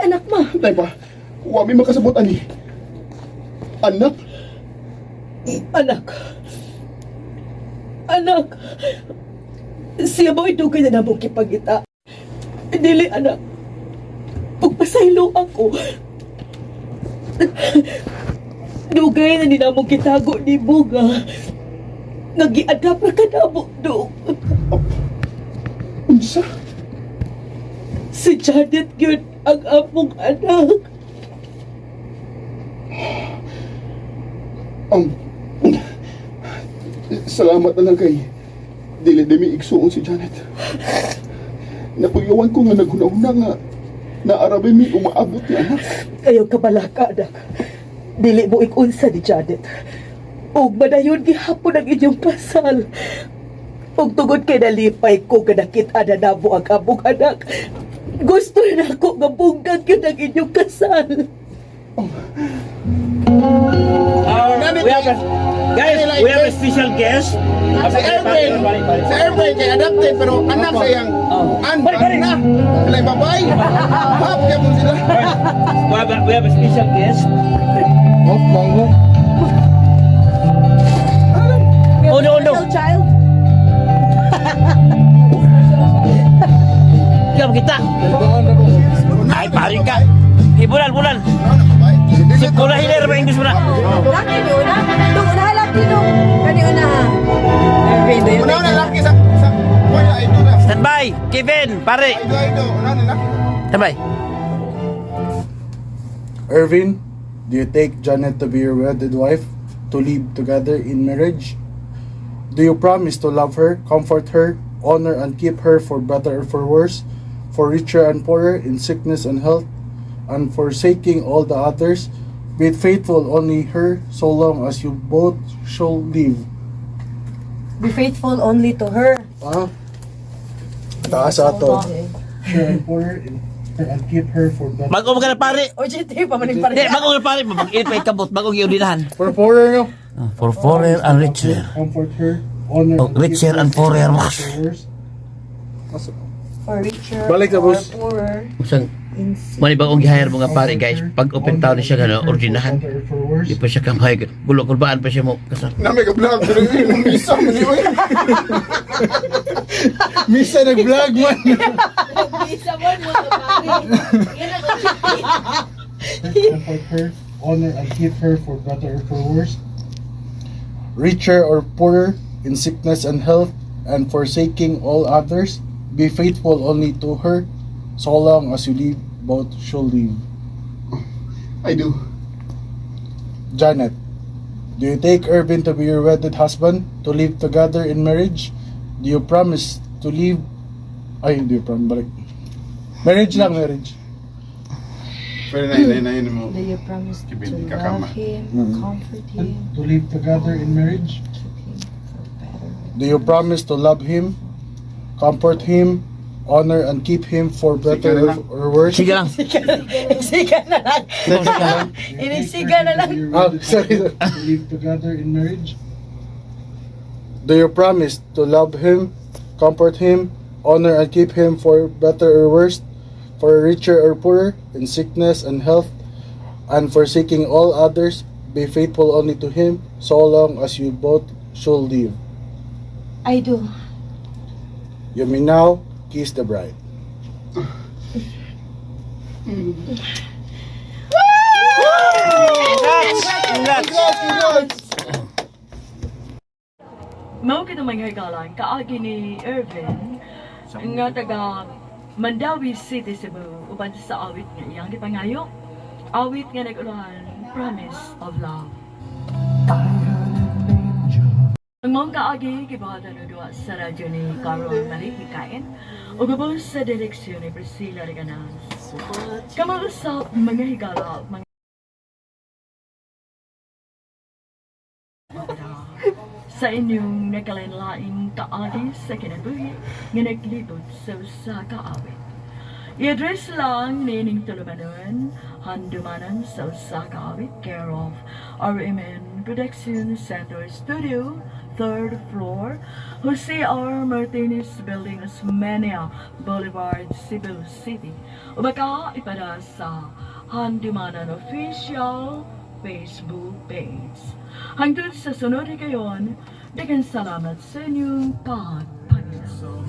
anak ma? Day pa, wa mi makasabot ani. Anak? Anak. Anak. Siya mo dugay na namo kipagita. Dili, anak. Pagpasaylo ako. Dugay na namo gitago ni Buga. Nag-i-adapt na kanamo, dong. Unsa? Si Janet yun ang among anak. Salamat na lang kay dili dimi igsuon si Janet. Napuyawan ko nga naghuna-huna nga naarabi mi umaabot ni anak. Ayaw ka balaka, anak. Dili mo ikunsa ni Janet. Ug madayon gihapon ang inyong kasal. Ug tungod kay nalipay ko nga nakita na namo ang among anak. Gusto na ako nga bungkag yun ang inyong kasal. We have a, guys, we have a special guest. Si Erwin, si Erwin kay adopted pero anak sa iyang an na. Sila babay. Hap kay mo sila. We have a special guest. Off mango. Oh, no. Child. Ikaw kita. Ay, pare ka. Eh, bulan, bulan. Kula hilir ba English mo na? Laki ni una. Tung una laki no. Kani una ha. Irvin, do you Una na laki sa wala ito na. Stand by. Kevin, pare. Ito ito, una na laki. Stand by. Irvin, do you take Janet to be your wedded wife, to live together in marriage? Do you promise to love her, comfort her, honor and keep her for better or for worse, for richer and poorer, in sickness and health, and forsaking all the others? Be faithful only her so long as you both shall live. Be faithful only to her. Ah, taas ato. Richer and poorer, and keep her for better. Bago mo ka na pare. O GT pa man Hindi, bago ka na pare. Mabag-init pa ikabot. Bagong iudinahan. For poorer, no? For poorer and richer. Comfort her, honor Oh, and keep richer her and for poorer. better or worse. For richer Balik or tapos. poorer. Usang, In mani bagong gihire mga pare guys. Pag open town na siya gano'n, ordinahan. Di pa siya kamay. Gulo-gulbaan pa siya mo. Kasal. Na may ka-vlog pero yun, misa man ni oy. Misa nag-vlog man. Isa mo mo pare. Yan ang OGT. Comfort her, honor and keep her for better or for worse. Richer or poorer, in sickness and health, and forsaking all others, be faithful only to her, so long as you live, both shall live. I do. Janet, do you take Irvin to be your wedded husband, to live together in marriage? Do you promise to live? Ay, do you promise? Balik. Marriage lang, marriage. Pero na na na mo. Do you promise to Kibin, kakama. love him, comfort him, To live together in marriage? keep him for better? Do you promise to love him, comfort him, honor and keep him for better Sige lang. or worse? Sige lang. Isiga na lang. Inisiga na lang. Ah, sorry. To live together in marriage? Do you promise to love him, comfort him, honor and keep him for better or worse, for richer or poorer, in sickness and health, and forsaking all others, be faithful only to him, so long as you both shall live? I do. You may now kiss the bride. Congrats! Congrats! Mao kita mga higalan, kaagi ni Irvin, nga taga Mandawi City, Cebu, uban sa awit nga iyang gipangayo. Awit nga nag-uluhan, Promise of Love. Ang maong kaagi, gibuhatan og duwa sa radyo ni Carol Malik Mikain, ug ubos sa direksyon ni Priscilla Reganas. Kamausap mga higala, mga sa inyong nakalain-laing kaagi sa kinabuhi nga naglibot sa usa ka awit. I-address lang nining tulumanon, handumanan sa usa ka awit, care of RMN Production Center Studio, 3rd floor, Jose R. Martinez Building, Osmeña Boulevard, Cebu City. O baka ipada sa Handumanan Official Facebook page. Hangtod sa sunod higayon, daghang salamat sa inyong pagpaminaw.